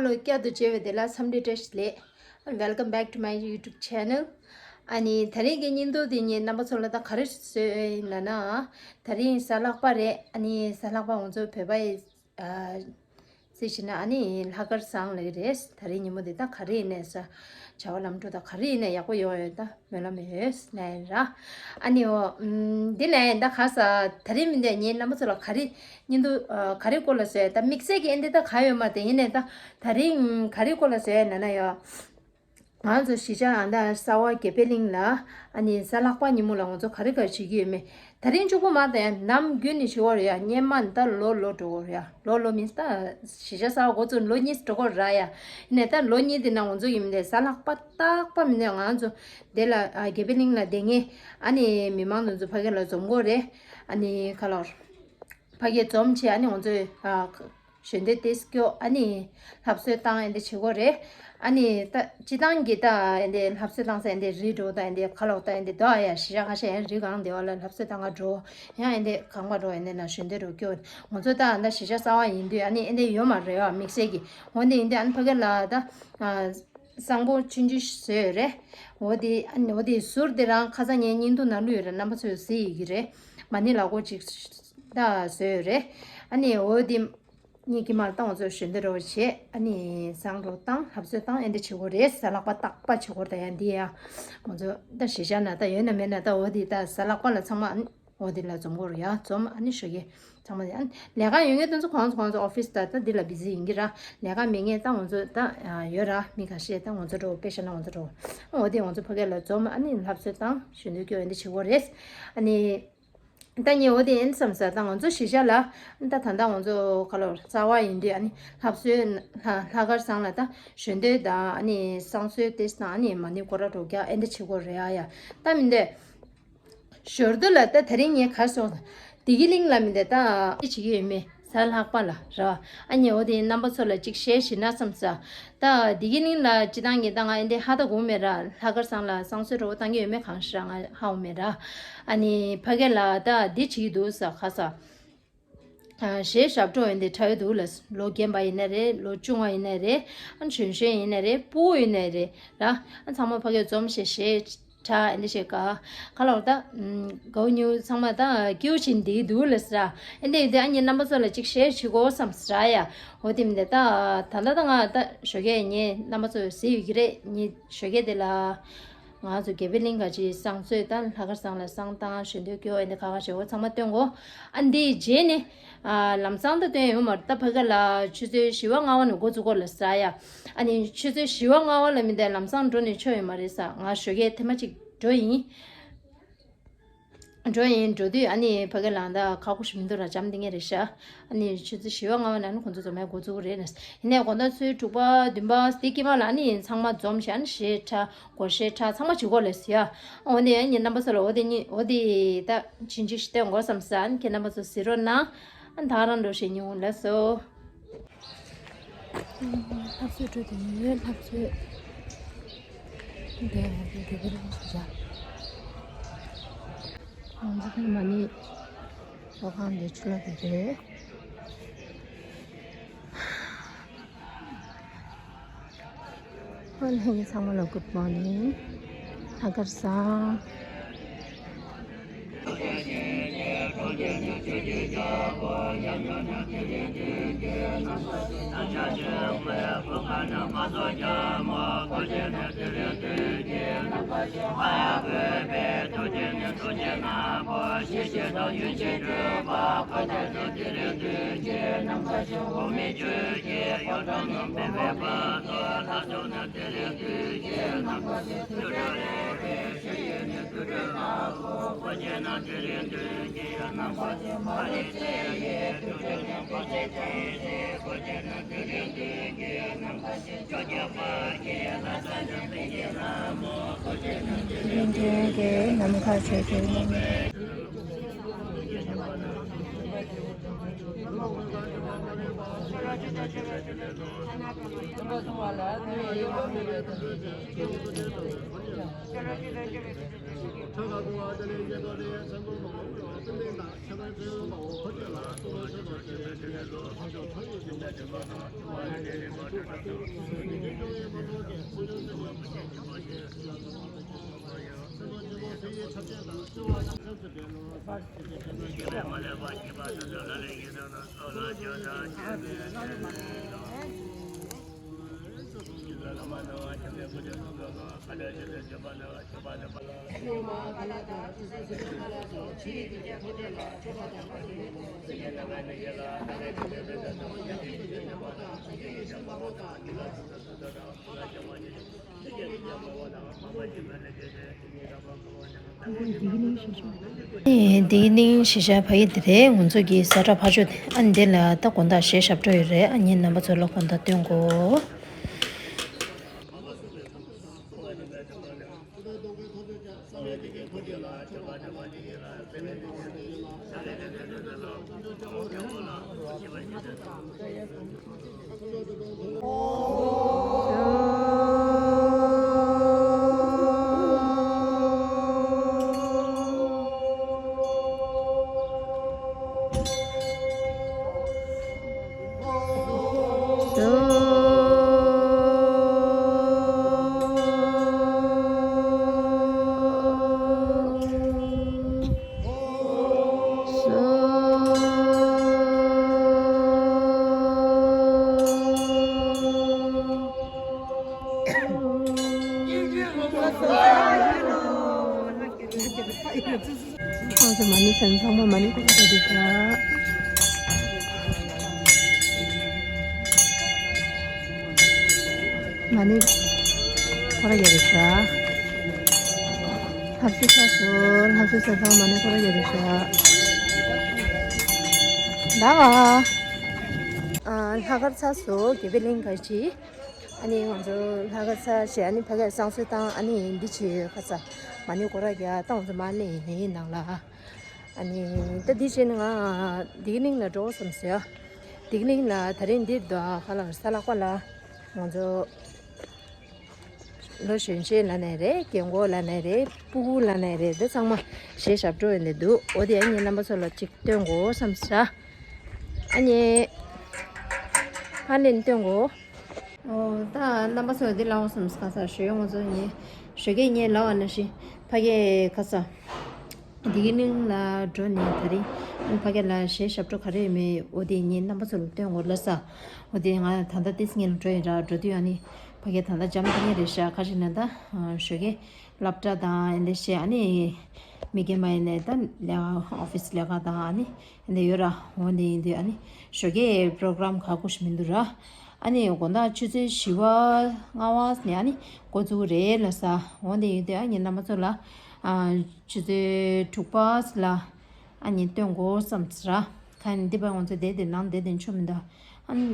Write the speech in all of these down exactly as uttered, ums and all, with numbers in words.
ལོ། བསྐྱར་དུ་མཇལ་བའི་དེ་ལ་འཚམས་འདྲི་བཀྲ་ཤིས་བདེ་ལེགས། Welcome back to my YouTube channel. ཨ་ནི་དེ་རིང་གི་བརྙན་ཐུང་དེ་ངས་རྣམ་པ་ཚོ་ལ་ད་ག་རེ་བཟོས་ཡིན་ལབ་ན། དེ་རིང་གཟའ་ལྷག་པ་རེད། ཨ་ནི་གཟའ་ལྷག་པ་ང་ཚོ་བོད་པ་ཡི་ཨ་རྩིས་བྱས་ན་ཨ་ནི་ལྷག་དཀར་བཟང་ལབ་ཀྱི་རེད། དེ་རིང་ཉིན་མོ་འདི་ད་ག་རེ་ཡིན་ནས་ཟེར། བྱ་བ་ལམ་འགྲོ་ད་ག་རེ་ཡིན་ནས་ཡག་པོ་ཡོང་ཡོད་ད་སྨོན་ལམ་ཡོད་ལབ་ཡིན་ར། ཨ་ནི་འོ་ཨམ་འདི་ལབ་ཡིན་ད། ག་ས་དེ་རིང་མི་འདི་ངས་རྣམ་པ་ཚོ་ལ་ག་རེ་བརྙན་ཐུང་ཨ་ག་རེ་སྐོར་ལ་བཟོས་ཡོད་ད། དམིགས་བསལ་གྱི་ཨེ་འདི་ད་ག་ཡོད་མ་རེད། ཡིན་ནས་ད་དེ་རིང་ག་རེ་སྐོར་ལ་བཟོས་ཡོད་ལབ་ན་ཡ། ང་ཚོ་གཞིས་ཆགས་ཨ་མདའ་གསར་པ་དགེ་འཕེལ་གླིང་ལ་ཨ་ནི་གཟའ་ལྷག་པ་ཉིན་མོ་ལ་ང་ཚོ་ག་རེ་ག་རེ་བྱེད་ཀྱི་ཡོད་མེད། དེ་རིང་གཅིག་པོ་མ་རེད་ད་ཡ། ནམ་རྒྱུན་ནས་བྱེད་ཀྱི་ཡོད་རེད་ཡ། སྔོན་མ་ད་ལོ་ལོ་འགྲོ་གི་རེད་ཡ། ལོ་ལོ་མིན་ད་གཞིས་ཆགས་གསར་པ་འགོ་བཙུགས་ལོ་གཉིས་འགྲོ་གི་རེད་ཡ། ཡིན་ནས་ད་ལོ་གཉིས་དེ་ནང་ང་ཚོ་ཡིན་མིན་དེ་གཟའ་ལྷག་པ་རྟག་པ་མིན་ནས་ང་ཚོ་དེ་ལ་ཨ་དགེ་འཕེལ་གླིང་ལ་བསྡད་མཁན་ཨ་ནི་མི་མང་དེ་ཚོ་ཕ་གི་ལ་འཛོམས་ཀྱི་ཡོད་རེད། ཨ་ནི་ཁ་ལོར་ཕ་གིར་འཛོམས་བྱས་ཨ་ནི་ང་ཚོས་ཨ་ཞལ་འདོན་ཏོག་ཙམ་སྐྱོར། ཨ་ནི་ལྷ་གསོལ་བཏང་ཨེ་འདྲ་བྱེད་ཀྱི་ཡོད་རེད། ཨ་ནི་ད་སྤྱིར་བཏང་གི་ད་ཨེ་འདྲ་ལྷ་གསོལ་བཏང་ས་ཨེ་འདྲ་རི་འགྲོ་ད་ཨེ་འདྲ་ཁ་ལོག་ད་ཨེ་འདྲ་འདུག་ཨ་ཡ། གཞིས་ཆགས་ཁ་ཤས་ཡང་རི་སྒང་སྡེ་བ་ལ་ལྷ་གསོལ་བཏང་ག་འགྲོ། ཡང་ཨེ་འདྲ་གང་པ་འགྲོ་ཨེ་འདྲ་ན་ཞལ་འདོན་འགྲོ་སྐྱོར། ང་ཚོ་ད་ད་གཞིས་ཆགས་གསར་པ་ཡིན་དུས་ཨ་ནི་ཨེ་འདྲ་ཡོད་མ་རེད་ཨ། དམིགས་བསལ་གྱི་འོ་འདི་ཡིན་དུས་ཨ་ནི་ཕ་གི་ལ་ད་ཨ་བསང་ཕོར་ཆུང་ཆུང་བཟོས་ཡོད་རེད། འོ་དེ་ཨ་ནི་འོ་དེ་ཟུར་དེ་རང་ཁ་སང་ངའི་བརྙན་ཐུང་ནང་བླུགས་ཡོད་རེད། རྣམ་པ་ཚོས་གཟིགས་ཡོད་ཀྱི་རེད། མ་ཎི་ལག་འཁོར་ཅིག་ད་བཟོས་ཡོད་རེད། ཨ་ནི་འོ་དེ་གཉིས་ཀྱི་མར་ཏང་ཚོ་ཞལ་འདོན་རོགས་བྱེད། ཨ་ནི་བསང་རོགས་བཏང་། ལྷ་གསོལ་བཏང་། ཨེ་འདྲ་བྱེད་ཀྱི་ཡོད་རེད། གཟའ་ལྷག་པ་རྟག་པ་བྱེད་ཀྱི་ཡོད་རེད་ད་ཡ། འདི་ཡ་ང་ཚོ་ད་གཞིས་ཆགས་ན་ད་ཡོད་ན་མེད་ན་ད་འོ་དེ་ད་གཟའ་ལྷག་པ་ལ་ཚང་མ་ཨ་ནི་འོ་དེ་ལ་འཛོམས་ཀྱི་ཡོད་རེད་ཡ། འཛོམས་ཨ་ནི་ཞོགས་ཀས་ཚང་མ་ཨ་ནི་ལས་ཀ་ཡོད་མཁན་དེ་ཚོ་ཁོང་ཚོ་ཁོང་ཚོ་ཨོ་ཕི་སི་ད་ད་འདི་ལ་བི་ཟི་ཡིན་གྱི་ར། ལས་ཀ་མེད་མཁན་ད་ང་ཚོ་ད་ཡོད་ར། མི་ཁ་ཤས་ད་ང་ཚོ་འགྲོ་དཔེ་བཞག་ན་ང་ཚོ་འགྲོ་འོ་དེ་ང་ཚོ་ཕ་གི་ལ་འཛོམས། ཨ་ནི་ལྷ་གསོལ་བཏང་། ཞལ་འདོན་སྐྱོར་ཨེ་འདྲ་བྱེད་ཀྱི་ཡོད་རེད། ཨ་ནི། ད་ངས་འོ་དེ་ཡིན་བསམ་ས། ད་ང་ཚོ་གཞིས་ཆགས་ལ་ད་ད་ལྟ་ང་ཚོ་ཁ་ལོར་གསར་པ་ཡིན་དུས་ཨ་ནི་ལྷ་གསོལ་ལྷ་ལྷག་དཀར་བཟང་ལ་ད་ཞལ་འདོན་དང་ཨ་ནི་བསང་གསོལ་ཏོག་ཙམ་དང་ཨ་ནི་མ་ཎི་སྐོར་ར་འགྲོ་རྒྱག་ཨེ་འདྲ་བྱེད་ཀྱི་ཡོད་རེད་ཨ་ཡ། ད་མི་འདོད། ཞོར་དུ་ལ་ད་དེ་རིང་ངས་ག་རེ་སོང་། བདེ་སྐྱིད་གླིང་ལ་མི་འདོད་ད་ཅི་བྱེད་ཀྱི་ཡོད་མེད། གཟའ་ལྷག་པ་ལ་ར། ཨ་ནི་འོ་དེ་རྣམ་པ་ཚོ་ལ་ཅིག་ཤེར་བྱེད་ན་བསམ་ས། ད་བདེ་སྐྱིད་གླིང་ལ་སྤྱིར་བཏང་གི་ད་ང་ཨེ་འདྲ་ཧ་ད་གོ་མེད་ར། ལྷག་དཀར་བཟང་ལ་བསང་གསོལ་འགྲོ་བཏང་གི་ཡོད་མེད་གང་ཤེས་ར། ང་ཧ་གོ་མེད་ར། ཨ་ནི་ཕ་གི་ལ་ད་འདི་བྱེད་ཀྱི་འདུག་ས་ག་ས། ཨ་གཞས་ཞབས་བྲོ་ཨེ་འདྲ་འཁྲབ་ཀྱི་འདུག་ལ། ལོ་རྒན་པ་ཡིན་ན་རེད། ལོ་ཆུང་བ་ཡིན་ན་རེད། ཨ་གཞོན་གཞོན་ཡིན་ན་རེད། སྤུ་གུ་ཡིན་ན་རེད་ར། ཨ་ཚང་མ་ཕ་གིར་འཛོམས་བྱས་གཞས་འཁྲབ་ཨེ་འདྲ་བྱེད་ག་ག་ལ་བ་ད། ཨམ་གའུ་ཉུ་ཚང་མ་ད་སྐྱིད་པོ་བྱེད་བསྡད་འདུག་ལ་ཟེར། ཨེ་འདྲ་ཡོད་དུས་ཨ་ངས་རྣམ་པ་ཚོ་ལ་ཅིག་ཤེར་བྱེད་དགོས་བསམ་ཟེར་ཡ། འོ་དེ་མིན་ད་ད་ད་ལྟ་ད་ང་ད་ཞོགས་ཀས་ངས་རྣམ་པ་ཚོ་གཟིགས་ཡོད་ཀྱི་རེད། ངས་ཞོགས་ཀས་དེ་ལ་ང་ཚོ་དགེ་འཕེལ་གླིང་ག་ཅིག་བསང་གསོལ་ད་ལྷག་དཀར་བཟང་ལ་བསང་བཏང་། ཞལ་འདོན་སྐྱོར་ཨེ་འདྲ་ག་ག་བྱེད་དགོས་ཚང་མ་སྟོན་གོ་ཨ་འདི་རྗེས་ནས་ཨ་ལམ་སང་ད་སྟོན་ཡོང་མ་རེད། ད་ཕ་གི་ལ་ཆུ་ཚོད་བཞི་པ་ལྔ་པ་ནས་འགོ་འཛུགས་དགོས་ལ་ཟེར་ཡ། ཨ་ནི་ཆུ་ཚོད་བཞི་པ་ལྔ་པ་ལ་མི་འདུག་ལམ་སང་འགྲོ་ནས་ཆོ་ཡོད་མ་རེད་ས། ང་ཞོགས་ཀས་ཐེངས་མ་གཅིག་འགྲོ་ཡིན། འགྲོ་ཡིན། འགྲོ་དུས་ཨ་ནི་ཕ་གི་ལ་ད་ཁག་པོ་ཞིག་མི་འདུག་ར། འཇམ་ཐིང་ངེ་རེད་ཤག་ཨ་ནི་ཆུ་ཚོད་བཞི་པ་ལྔ་པ་ནས་ཨ་ནི་ཁོང་ཚོ་འཛོམས་ཡ་འགོ་འཛུགས་རེད་ན། ཡིན་ནའི་དགོང་དག་ཆུ་ཚོད་དྲུག་པ་བདུན་པ་དེ་དཀྱིལ་མ་ལ་ཨ་ནི་ཚང་མ་འཛོམས་བྱས་ཨ་ནི་གཞས་འཁྲབ་སྒོར་གཞས་འཁྲབ་ཚང་མ་བྱེད་དགོས་ལ་ཟེར་ཡ། འོ་ནི་ཨ་ནི་རྣམ་པ་ཚོ་ལ་འོ་དེ་གཉིས་འོ་དེ་ད་ཕྱིན་ཅི་ཞིག་སྟོན་དགོས་བསམ་ས། ཨ་ནི་ཁྱེད་རྣམ་པ་ཚོ་གཟིགས་རོགས་གནང་། ཨ་ནི་ད་རང་འགྲོ་བྱེད་མྱོང་ལགས་སོ། ལྷ་གསོལ་འགྲོ་དེ་ནས་ལྷ་གསོལ་འདས་ང་ཚོའི་དགེ་འཕེལ་གླིང་གཞིས་ཆགས། ང་ཚོ་ཕ་མ་ནི་ལྷོ་ཁང་ནས་ཆུ་ལོག་དེ་རེད། ཨོ་ལྷན་རྒྱས་ཚང་མ་ལ་good morning། ལྷག་དཀར་བཟང་། ལྷན་རྒྱས་ཀྱིས་ནམ་མཁའ་བྱོན་ཏེ། ཨེ། འདི་གླིང་གཞིས་ཆགས་ཕ་གི་འདི་རེད། ང་ཚོ་གི་ས་ཁྲ་ཕ་ཆོས་དེ། ཨ་འདི་ལ་ད་དགོང་དག་གཞས་ཞབས་བྲོ་ཡོད་རེད། ཨ་ནི་རྣམ་པ་ཚོ་ལ་དགོང་དག་སྟོན་གོ། ཨ་ཙི། མ་ཎི་ཚང་མ་མ་ཎི་ཁོ་ར་རྒྱབ་བཞག་མ་ཎི་ཁོ་ར་རྒྱབ་བཞག་ལྷ་གསོལ་ཚར་སོང་། ལྷ་གསོལ་ཚར་སོང་། མ་ཎི་ཁོ་ར་རྒྱབ་བཞག་ད་ག་ཨ། ལྷག་དཀར་ཚར་སོང་། དགེ་འཕེལ་གླིང་ག་ཅི། ཨ་ནི་ང་ཚོ་ལྷག་དཀར་ཚར་བྱས། ཨ་ནི་ཕ་གིར་བསང་གསོལ་བཏང་། ཨ་ནི་འདི་བྱས་ཁ་ཚ། མ་ཎི་སྒོར་རྒྱག་ད་ང་ཚོ་མར་སླེབས་ཡིན་ནང་ལ། ཨ་ནི་ད་འདི་བྱས་ནས་ང་བདེ་སྐྱིད་གླིང་ལ་འགྲོ་བསམ་སོང་། བདེ་སྐྱིད་གླིང་ལ་དེ་རིང་འདིར་འདུག་ཁ་ལག་ས་ལག་པ་ལ་ང་ཚོ་ལོ་གཞོན་ཆེན་ལབ་ནའི་རེད། རྒན་གོག་ལབ་ནའི་རེད། སྤུ་གུ་ལབ་ནའི་རེད། འདི་ཚང་མ་གཞས་ཞབས་བྲོ་ཡོད་ནས་འདུག་འོ་དེ་ཨ་ནི་རྣམ་པ་ཚོ་ལ་ཅིག་སྟོན་དགོས་བསམ་ས། ཨ་ནི་ཕར་ལེན་སྟོན་གོ། ཨོ། ད་རྣམ་པ་ཚོ་འདི་ལའོ་སམ་སི་ཁ་ས་ཞོ་ཡོང་ཚོ་ཉེ། ཞོ་གས་ཉེ་ལའོ་ན་ཤི། ཕ་གས་ཁ་ས། འདི་གི་གླིང་ལ་འགྲོ་ནས་དེ་རིང་ཕ་གས་ལ་གཞས་ཞབས་བྲོ་ག་རེ་མེད། འོ་དེ་ཉེ་རྣམ་པ་ཚོ་ལ་སྟོན་གོ་ལ་ས། འོ་དེ་ང་ད་ལྟ་ཏིས་ངེ་ལ་འགྲོ་ཡིན་ར། འགྲོ་དུས་ཨ་ནི་ཕ་གས་ད་ལྟ་འཇམ་ཐིང་ངེ་རེད་ཤག་ཁ་ཅིག་ན་ད་ཞོ་གས་སློབ་གྲྭ་དང་ཨེ་འདྲ་བྱས། ཨ་ནི་མི་རྒན་མ་ཡིན་ནས་ད་ལས་ཀ་ཨོ་ཕིས་ལས་ཀ་དང་ཨ་ནི་ཨེ་འདྲ་ཡོད་ར། འོ་འདི་ཡིན་དུས་ཨ་ནི་ཞོགས་ཀས་པྲོ་གྲམ་ག་གུ་ཞིག་མི་འདུག་ར། ཨ་ནི་དགོང་དག་ཆུ་ཚོད་བཞི་པ་ལྔ་པ་ནས་ཨ་ནི་འགོ་བཙུགས་རེད་ལ་ས། འོ་འདི་ཡིན་དུས་ཨ་ནི་རྣམ་པ་ཚོ་ལ་ཨ་ཆུ་ཚོད་དྲུག་པ་ལ་ཨ་ནི་སྟོན་དགོས་བསམ་ཟེར་ར། ཁ་ནི་འདི་པ་ང་ཚོ་བསྡད་དེ་ནང་བསྡད་དེ་ཆུ་མི་འདུག་ཨ་ནི་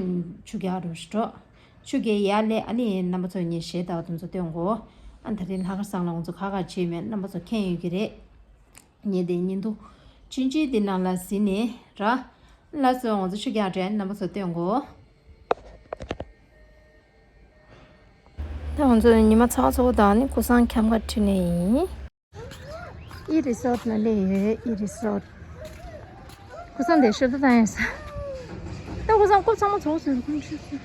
ཆུ་རྒྱག་རུ་འགྲོ། ཆུ་རྒྱག་ཡར་སླེབས། ཨ་ནི་རྣམ་པ་ཚོ་ངས་གཞས་དག་དེ་ཚོ་སྟོན་དགོས། ཨ་ནི་ད་རིང་ལྷག་དཀར་བསང་ལ་ང་ཚོ་ག་ག་བྱས་མེད་རྣམ་པ་ཚོ་མཁྱེན་ཡོད་ཀྱི་རེད། ངས་དེ་ཉིན་དུ་ཆུང་ཆུང་དེ་ནང་ལ་ཟིན་ནས་ར། ལ་སོ་ང་ཚོ་ཆུ་རྒྱག་འགྲོ་ཡ་རྣམ་པ་ཚོ་སྟོན་དགོས། ད་ང་ཚོ་ཉི་མ་ཚ་བ་ཚ་བོ་དང་ནི་ཀུ་སང་འཁྱམ་ག་ཁྲིད་ནས་ཡིན། ཨི་རི་སོར་ན་ལེ་ཡོད། ཨི་རི་སོར། ཀུ་སང་དེ་ཤོད་ད་ཡིན་ས། ད་ཀུ་སང་ཀུ་ཚང་མ་ཚོགས་སུ་ཁུང་ཁྲིད་སུ།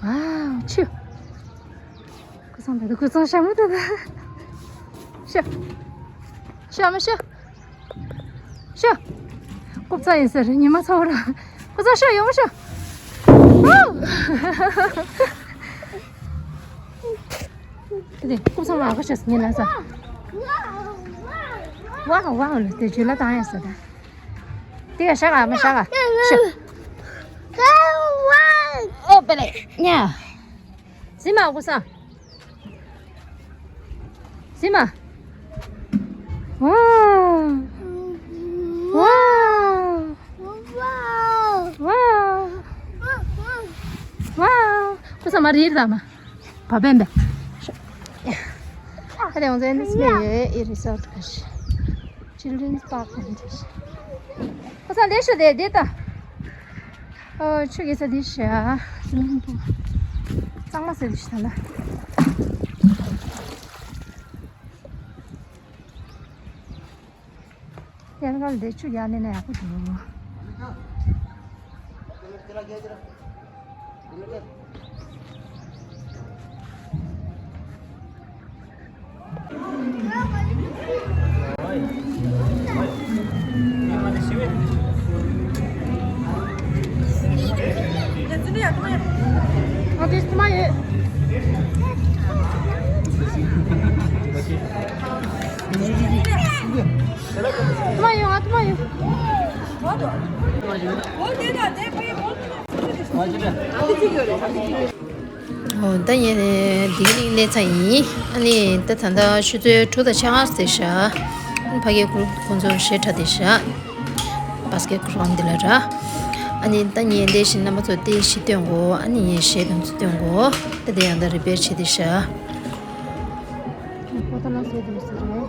ཝའོ། ཆུ། ཀུ་སང་ད་ད་ཀུ་སང་ཤ་མོ་ད་ད། ཤ། ཤ་མོ་ཤ། ཤ། ཀུ་ཚང་ཡིན་ཟེར་ཉི་མ་ཚ་བོ་ར། ཀུ་ཚང་ཤ་ཡོང་ཤ། ཝའོ། དེ་ཀུ་ཚང་མ་ཨ་ཁ་ཤ་ཉི་ལ་ས། ཝའོ་ཝའོ་ལ་དེ་ཇུ་ལ་ད་ཡིན་ཟེར་ད། དེ་ག་ཤ་ག་མ་ཤ་ག་ཤ། ཨོ་པེ་ལེ་ཉ། ཟི་མ་ཀུ་སང་། ཟི་མ། ཝའོ། ཝའོ། ཝའོ། ཝའོ། ཀུ་སང་མ་རིར་ད་མ། བ་བན་བན། ཨ་རེ་ཨོང་ཟེ་ནི་སི་མེ་ཡེ་ཨི་རི་སོར་ཊི་ཁ་ཤི། Children's Park ནི་ཁ་ཤི། ཁོ་ས་ལེ་ཤོ་དེ་དེ་ད། ཨོ་ཆུ་གེ་ས་དེ་ཤ། གཙང་མ་ས་དེ་ཤ་ད་ལ། ཡང་ག་ལ་དེ་ཆུ་ཡར་ནས་ན་ཡག་པོ་འདུག་ཨ་དེ་ཐ་མ་ཡོད། ཐ་མ་ཡོད། ང་ཐ་མ་ཡོད། ཨོ་ད་ངས་ལྡི་ལི་གླིང་སླེབས་ཚར་ཡིན། ཨ་ནི་ད་ད་ལྟ་ཆུ་ཚོད་དྲུག་དང་ཕྱེད་ཀ་ཟིན་ཤག་ཨ་ནི་ཕ་གིའི་ཁོ་ཁོང་ཚོ་གཞས་འཁྲབ་བསྡད་ཤག་བྷ་སི་ཀེ་གྷ་རའུན་ཌི་འདི་ལ་ར། ཨ་ནི་ད་ངས་འདིར་བཞིན་རྣམ་པ་ཚོར་ཏོག་ཙམ་སྟོན་དགོས། ཨ་ནི་ངས་གཞས་དེ་ཚོ་སྟོན་དགོས། ད་དེ་ཡང་ད་རི་པེར་བྱེད་བསྡད་ཤག་ཨོ་ད་ལ་སེ་དུ་སེ་རེད།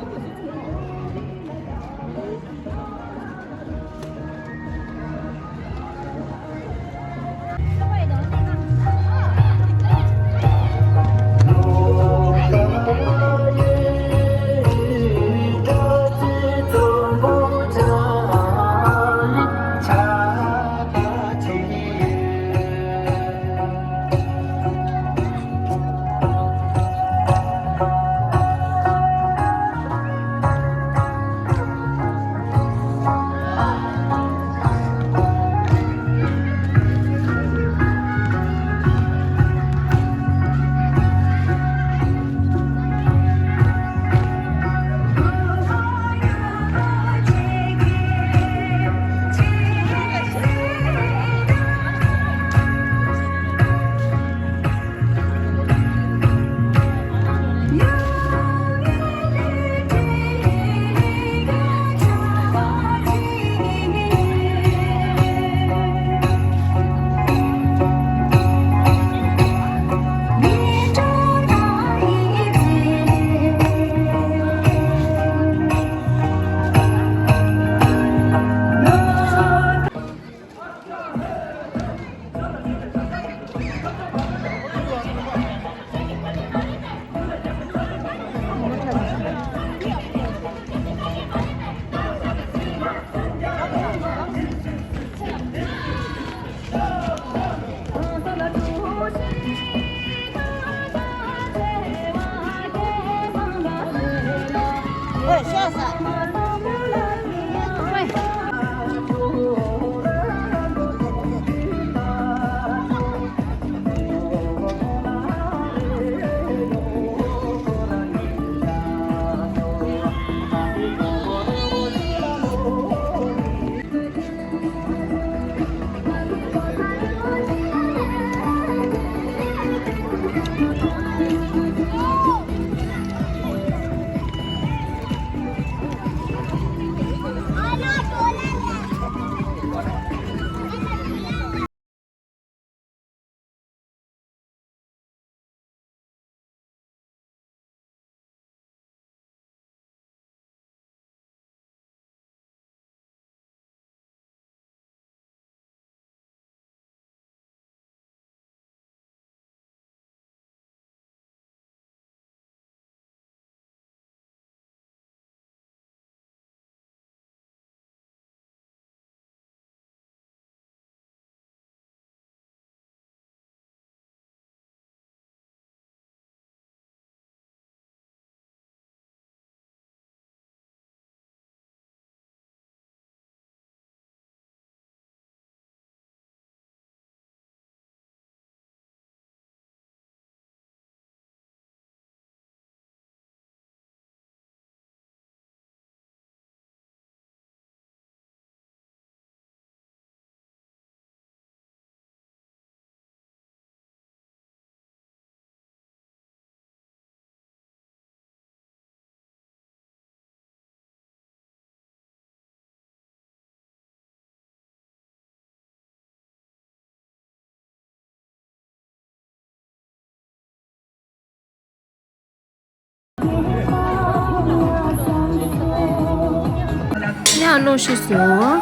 ཡང་གློག་ཤི་སོང་།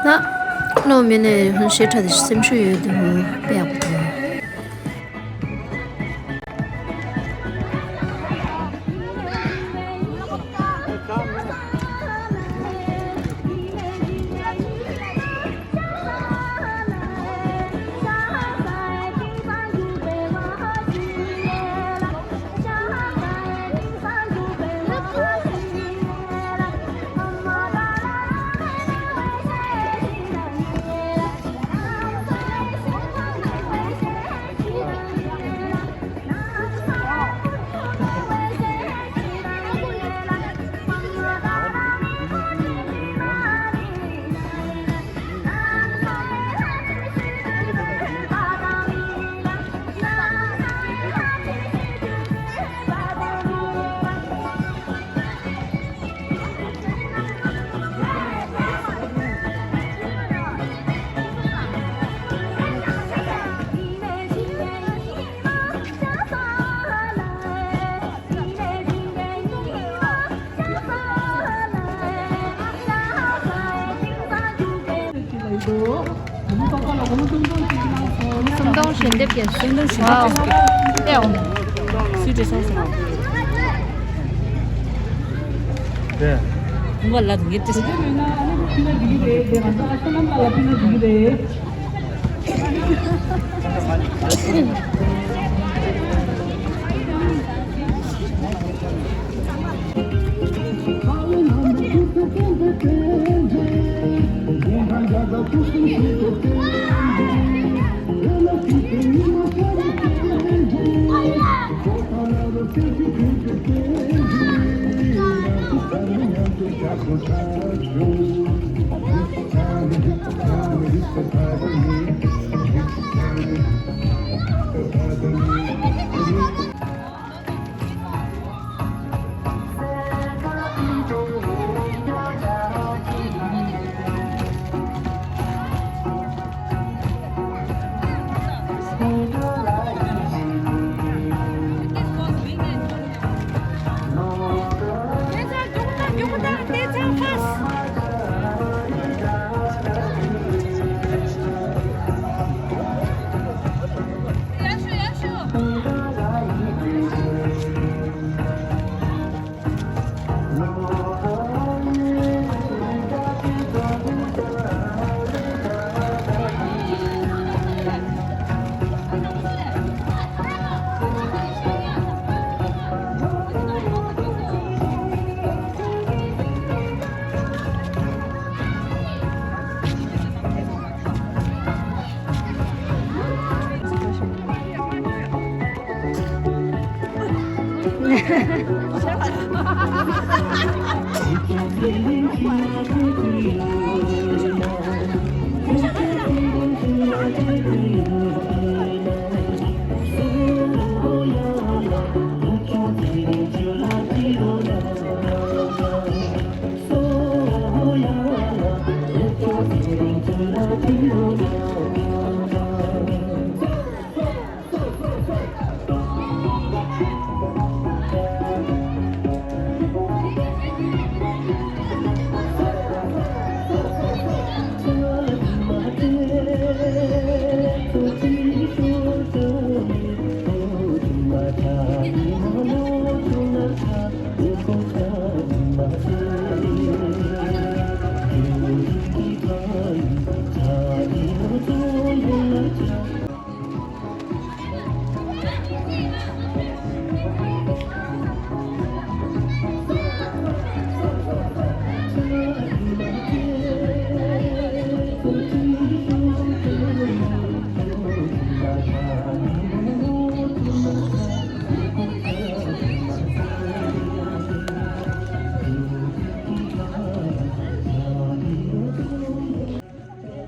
ད་གློག་མེད་ནས་ཧུན་ཤེས་ཁྲ་དེ་སེམས་ཤུགས་ཡོད་དུ་དཔེ་ཡག་པོ་འདུག་ཞལ་འདེབས་ཀྱི་སུན་དུ་ཞུ་བ་སྟེའོ། སུས་བྲིས་སོང་ཟེར་ནོ། དེ། ང་ལ་དུ་ངེས་ཏེ།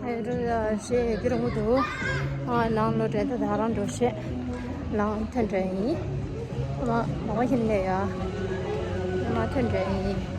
ཨེ་འགྲོ་ཞེས་ཀི་རང་འདུག་ཨ་ནང་ལོ་དྲན་ད་ད་རང་འགྲོ་ཞེས་ནང་ཐོན་འདྲ་ཡིན། ཨ་མ་མ་བ་ཡིན་ལེ་ཡ་མ་ཐོན་འདྲ་ཡིན།